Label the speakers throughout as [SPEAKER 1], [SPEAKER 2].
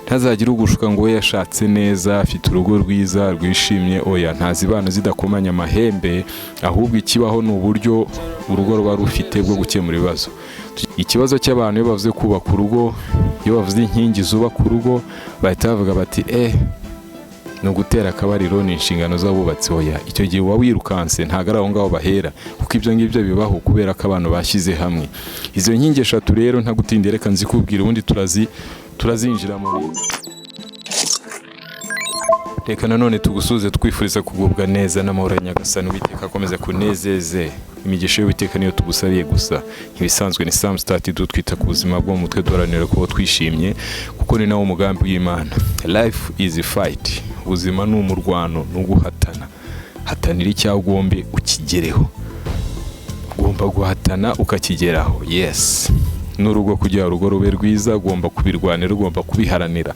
[SPEAKER 1] Ntazagire ugushuka ngo we yashatse neza, afite urugo rwiza rwishimye. Oya, ntazibana zidakomanya amahembe, ahubwo ikibaho ni uburyo urugo ruba rufite bwo gukemura ibibazo. Ikibazo cy'abantu, iyo bavuze kubaka urugo, iyo bavuze inkingi zubaka urugo, bahita bavuga bati: "Ni ugutera akabariro, ni inshingano z'abubatsi." Oya, icyo gihe uba wirukanse, ntabwo ari aho ngaho bahera, kuko ibyo ngibyo bibaho kubera ko abantu bashyize hamwe. Izo nkingi eshatu rero, ntagutindiye, reka nzikubwira, ubundi turazinjiramo neza. Reka nanone tugusuze, twifuriza kugubwa neza n'amahoro ya Nyagasani. Uwiteka akomeze kunezeze, imigisha y'Uwiteka niyo tugusabiye gusa. Nk'ibisanzwe ni Sam Start, twita ku buzima bwo mu mutwe, duharanira kuba twishimye, kuko ni nawo mugambi w'Imana. Life is a fight, ubuzima ni umurwano, ni uguhatana. Hatanira icyawe ugombe ukigereho, ugomba guhatana ukakigeraho. Yes, n'urugo, kugira urugo rube rwiza, ugomba kubirwanira, ugomba kubiharanira.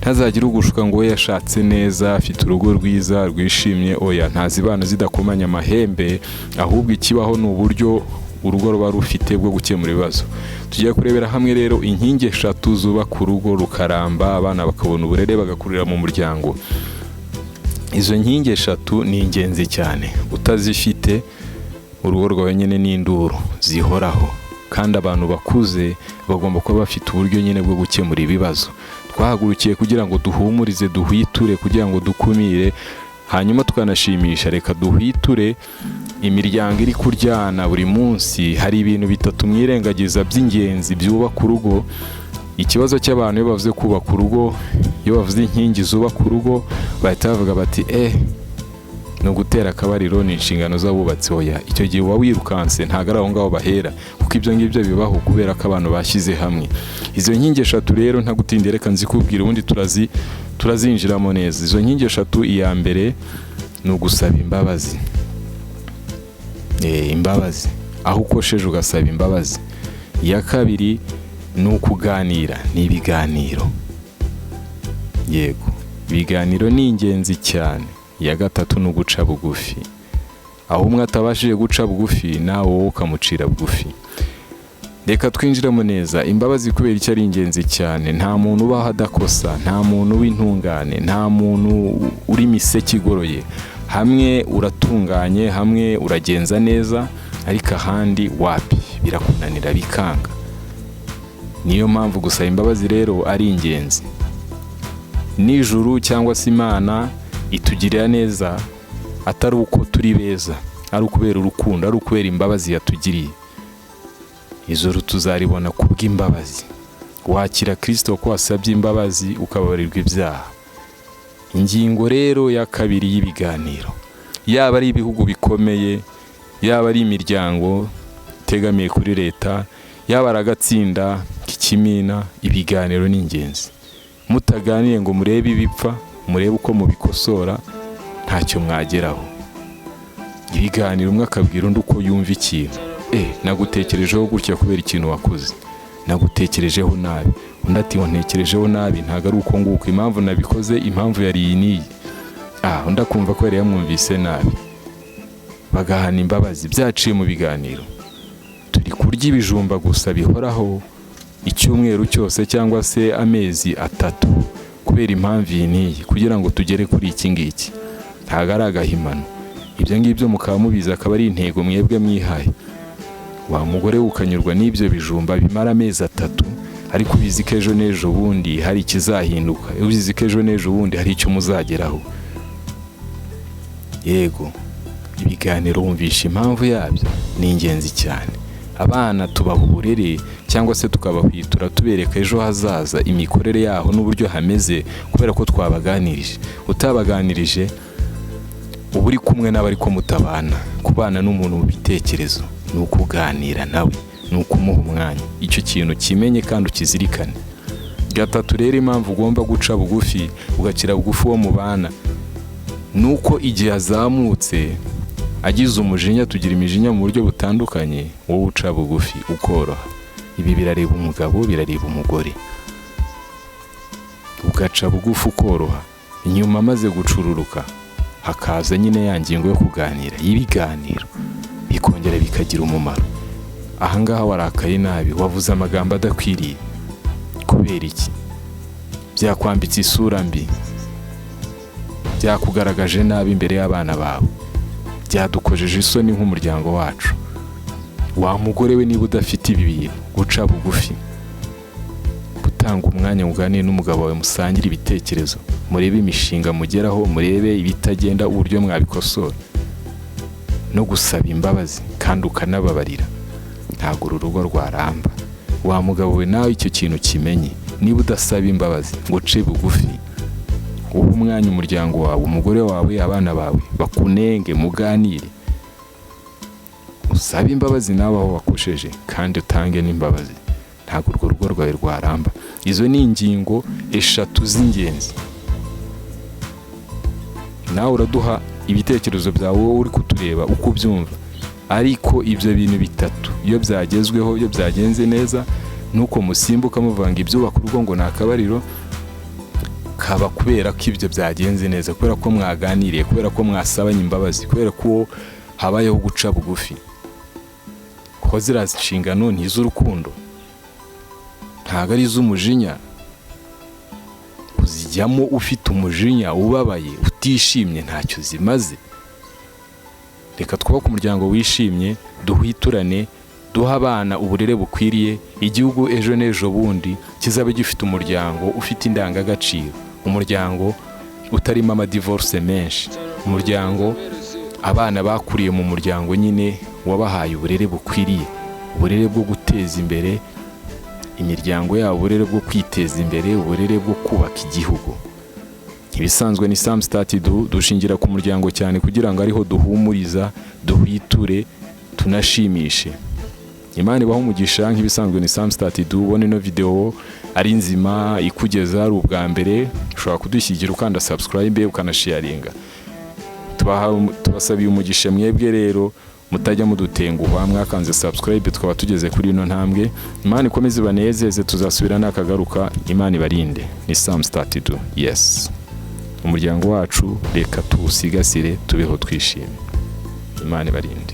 [SPEAKER 1] Ntazagire ugushuka ngo we yashatse neza, afite urugo rwiza rwishimye. Oya, ntazibana zidakomanya amahembe, ahubwo ikibaho ni uburyo urugo ruba rufite bwo gukemura ibibazo. Tugiye kurebera hamwe rero inkingi eshatu zubaka urugo rukaramba, abana bakabona uburere, bagakurira mu muryango. Izo nkingi eshatu ni ingenzi cyane, utazifite urugo rwawe nyine ni induru zihoraho. Kandi abantu bakuze bagomba kuba bafite uburyo nyine bwo gukemura ibibazo. Twahagurukiye kugira ngo duhumurize, duhwiture, kugira ngo dukumire, hanyuma tukanashimisha. Reka duhwiture imiryango iri kuryana buri munsi. Hari ibintu bitatu mwirengagiza by'ingenzi byubaka urugo. Ikibazo cy'abantu, iyo bavuze kubaka urugo, iyo bavuze inkingi zubaka urugo, bahita bavuga bati: "Ni ugutera akabariro, ni inshingano z'abubatsi." Oya, icyo gihe uba wirukanse, ntabwo ari aho ngaho bahera, kuko ibyo ngibyo bibaho kubera ko abantu bashyize hamwe. Izo nkingi eshatu rero, ntagutindiye, reka nzikubwira, ubundi turazinjiramo neza. Izo nkingi eshatu, iya mbere ni ugusaba imbabazi. Imbabazi, aho ukosheje ugasaba imbabazi. Iya kabiri ni ukuganira, ni ibiganiro. Yego, ibiganiro ni ingenzi cyane. Iya gatatu ni uguca bugufi. Aho umwe atabashije guca bugufi, nawe wowe ukamucira bugufi. Reka twinjiremo neza. Imbabazi, kubera icyo ari ingenzi cyane? Nta muntu ubaho adakosa, nta muntu w'intungane, nta muntu uri miseke igoroye. Hamwe uratunganye, hamwe uragenza neza, ariko ahandi wapi, birakunanira bikanga. Niyo mpamvu gusaba imbabazi rero ari ingenzi. Nijuru cyangwa se Imana itugirira neza atari uko turi beza, ari ukubera urukundo, ari ukubera imbabazi yatugiriye. Ijuru tuzaribona kubw'imbabazi. Wakira Kirisito ko wasabye imbabazi, ukababarirwa ibyaha. Ingingo rero ya kabiri y'ibiganiro, yaba ari ibihugu bikomeye, yaba ari imiryango itegamiye kuri leta, yaba ari agatsinda k'ikimina, ibiganiro ni ingenzi. Mutaganiye ngo murebe ibipfa, murebe uko mubikosora, ntacyo mwageraho. Ibiganiro, umwe akabwira undi uko yumva ikintu: "Nagutekerejeho gutya kubera ikintu wakoze, nagutekerejeho nabi." Undi ati: "Wantekerejeho nabi, ntabwo ari uko nguko, impamvu nabikoze, impamvu yari iyi n'iyi." Undi akumva ko yari yamwumvise nabi, bagahana imbabazi byaciye mu biganiro. Turi kurya ibijumba gusa bihoraho icyumweru cyose cyangwa se amezi 3 kubera impamvu iyi n'iyi, kugira ngo tugere kuri iki ngiki. Ntabwo ari agahimano. Ibyo ngibyo mukaba mubizi, akaba ari intego mwebwe mwihaye. Wa mugore we, ukanyurwa n'ibyo bijumba bimara amezi 3, ariko ubizi ko ejo n'ejo bundi hari ikizahinduka, ubizi ko ejo n'ejo bundi hari icyo muzageraho. Yego, ibiganiro, wumvisha impamvu yabyo, ni ingenzi cyane. Abana tubaha uburere cyangwa se tukabahwitura, tubereka ejo hazaza, imikorere yaho n'uburyo hameze, kubera ko twabaganirije. Utabaganirije, uba uri kumwe nawe ariko mutabana. Kubana n'umuntu mu bitekerezo ni ukuganira nawe, ni ukumuha umwanya. Icyo kintu kimenye kandi ukizirikane. Gatatu rero, impamvu ugomba guca bugufi, ugacira bugufi uwo mubana, ni uko igihe azamutse agize umujinya, tugira imijinya mu buryo butandukanye, wowe uca bugufi ukoroha. Ibi birareba umugabo, birareba umugore. Ugaca bugufi ukoroha, inyuma amaze gucururuka hakaza nyine ya ngingo yo kuganira, y'ibiganiro, bikongera bikagira umumaro. Ahangaha warakaye nabi, wavuze amagambo adakwiriye, kubera iki? Byakwambitse isura mbi, byakugaragaje nabi imbere y'abana bawe, byadukojeje isoni nk'umuryango wacu. Wa mugore we, niba udafite ibi bintu, guca bugufi, gutanga umwanya uganire n'umugabo wawe, musangire ibitekerezo, murebe imishinga mugeraho, murebe ibitagenda uburyo mwabikosora, no gusaba imbabazi kandi ukanababarira, ntabwo uru rugo rwaramba. Wa mugabo we, nawe icyo kintu kimenye: niba udasaba imbabazi ngo uce bugufi, uhe umwanya umuryango wawe, umugore wawe, abana bawe, bakunenge, muganire, usabe imbabazi nawe aho wakosheje kandi utange n'imbabazi, ntabwo urwo rugo rwawe rwaramba. Izo ni ingingo eshatu z'ingenzi. Nawe uraduha ibitekerezo byawe, wowe uri kutureba, uko ubyumva. Ariko ibyo bintu bitatu iyo byagezweho, iyo byagenze neza, nuko musimbuka muvanga ibyubaka urugo ngo ni akabariro kaba, kubera ko ibyo byagenze neza, kubera ko mwaganiriye, kubera ko mwasabanye imbabazi, kubera ko habayeho guca bugufi. Kuko ziriya nshingano ni iz'urukundo, ntabwo ari iz'umujinya. Kuzijyamo ufite umujinya, ubabaye, utishimye, ntacyo zimaze. Reka twubake umuryango wishimye, duhwiturane, duhe abana uburere bukwiriye. Igihugu ejo n'ejo bundi kizaba gifite umuryango ufite indangagaciro, umuryango utarimo amadivorce menshi, umuryango abana bakuriye mu muryango nyine wabahaye uburere bukwiriye, uburere bwo guteza imbere imiryango yabo, uburere bwo kwiteza imbere, uburere bwo kubaka igihugu. Ibisanzwe ni Sam Start, dushingira ku muryango cyane kugira ngo ariho duhumuriza, duhwiture, tunashimishe. Imana ibaho umugisha. Nk'ibisanzwe ni Sam Start. Ubone ino video ari nzima ikugeza ari ubwa mbere, ushobora kudushyigikira ukanda subscribe, ukanasharinga. Tubasabiye umugisha mwebwe rero mutajya mudutenguha, mwakanze subscribe tukaba tugeze kuri ino ntambwe. Imana ikomeze ibanezeze, tuzasubira nakagaruka. Imana ibarinde. Ni Sam Start. Yes, umuryango wacu reka tuwusigasire, tubeho twishimye. Imana ibarinde.